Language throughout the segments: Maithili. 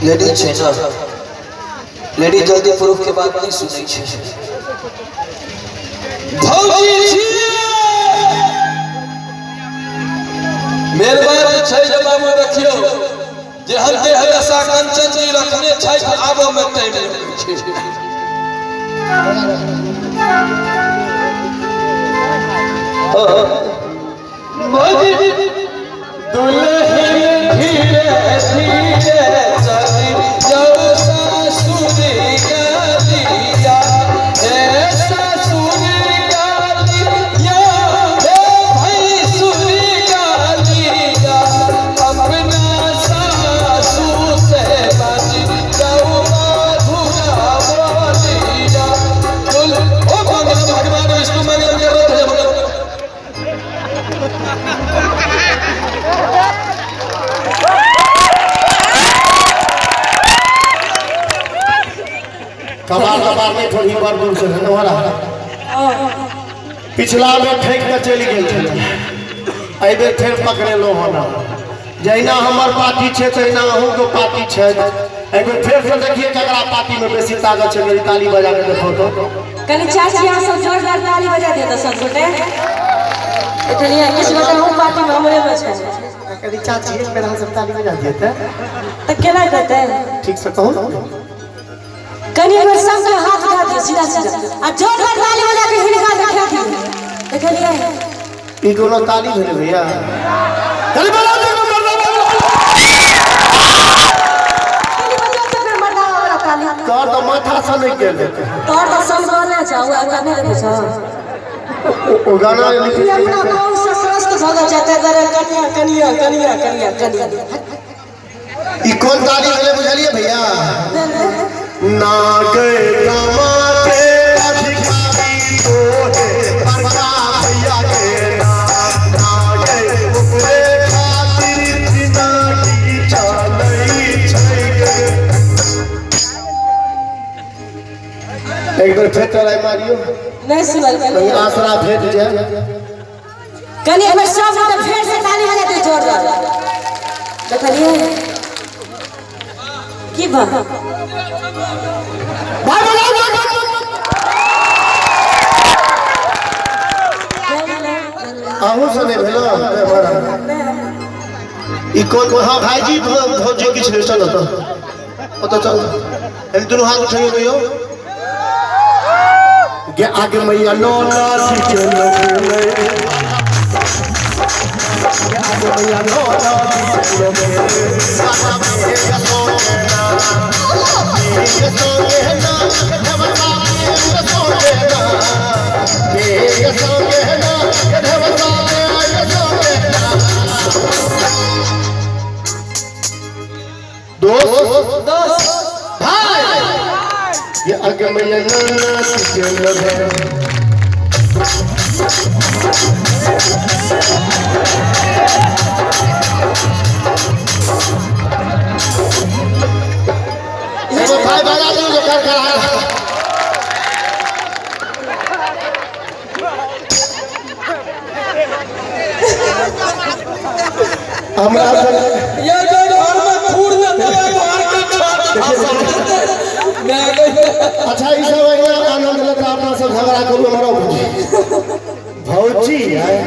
लेडीज छै ने, लेडीज जल्दी पुरुष के बात नहीं सुनै छै। भौजी छियै मेहरबान जे छै जे बाबू, देखियौ जे हम देह दशा कंचन जी रखने छै, आबऽ में टाइम लगै छै। भौजी दुल्हन धीरे धीरे चली जाओ ससुर गलिया, हे ससुर गलिया, हे भैंसुर गलिया, अपना सासू से बाजी जाओ मधुरा बोलिया। ओ मंगल भगवान विष्णु मंगल करो थे मंगल। कबार तबार नहीं थोड़ी बड़ दूर से तुम्हारा पिछला बेर ठेक के चलि गेल छलै, एहि बेर फेर पकड़ेलहुँ हन। जहिना हमर पार्टी छै तहिना अहूँके पार्टी छै। एहि बेर फेरसँ देखिए ककरा पार्टीमे बेसी ताकत छै। मेरी ताली बजा के देखो तो। कनी चाची, अहाँ सब जोरदार ताली बजा दियौ तऽ सब गोटे। देखलियै, किछु गोटे अहूँ पार्टीमे हमरे मे छै। कनी चाची, एक बेर अहाँ सब ताली बजा दिअ तऽ। तऽ केना कहतै? ठीक से कहू। कनी एक बेर सबके हाथ उठा दियौ सीधा सीधा आ जोरदार ताली बजा के हिनका देखा दियौ। देखलियै? ई कोनो ताली भेलै भैया? कनी बजा दियौ मर्दाना। कनी बजा दियौ फेर मर्दाना वाला ताली। तोहर तऽ माथा सँ नहि गेल हेतै। तोहर तऽ समगाना छौ, ओकरा नहि देखै छौ? ओ गाना ई अपना गाँव से त्रस्त भऽ गेल छै, ताहि दुआरे कनिया कनिया कनिया कनिया कनिया। ई कोन ताली भेलै बुझलियै भैया? ना गए कमाते अधिकारी तोहे बड़का भैया के नाम, ना गए ओकरे खातिर जिंदगी चलै छै गे। एक बेर फेर ट्राई मारियो। नहि सुनल। कहीं आसरा भेट जाए। कनी एक बेर सब गोटे फेर से ताली बजा दियौ जोरदार। देखलियै की बा? भाई बजाओ। अहूँ से नहीं भेलो ई कोन? हाँ भाईजी, भौजी, किछु नहि। चलो तो ओतऽ चल। एक दुनू हाथ उठैयो कहियो गे। आगे मैया नो नासी के लगले, आगे मैया नो नासी के लगले, के सोने ना, के सोने ना, के सोने ना, के सोने ना, के सोने ना। दोस्त दोस्त भाई, ये आगे मैया नो नासी के लगले। एगो भाई बजा दियौ जे करकरा। हमरा सब ये जो घर में फूर देते हैं बाहर के छत भाषा मैं गई। अच्छा, ई सब अहिना आनंद लेता। अपना सब झगड़ा करू। हमरा भौजी है।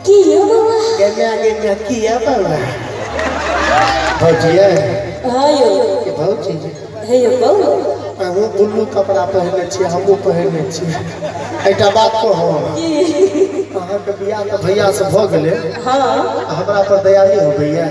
की यौ बौआ? गेमे गेमे की है बौआ? भौजी है। हाँ यौ। के भौजी? हे यौ, कहू। अहूँ ब्लू कपड़ा पहिरने छियै, हमहूँ पहिरने छियै। एकटा बात कहू? की? अहाँके बियाह तऽ भैया से भऽ गेलै। हाँ। हमरा पर दया नहि होबैया?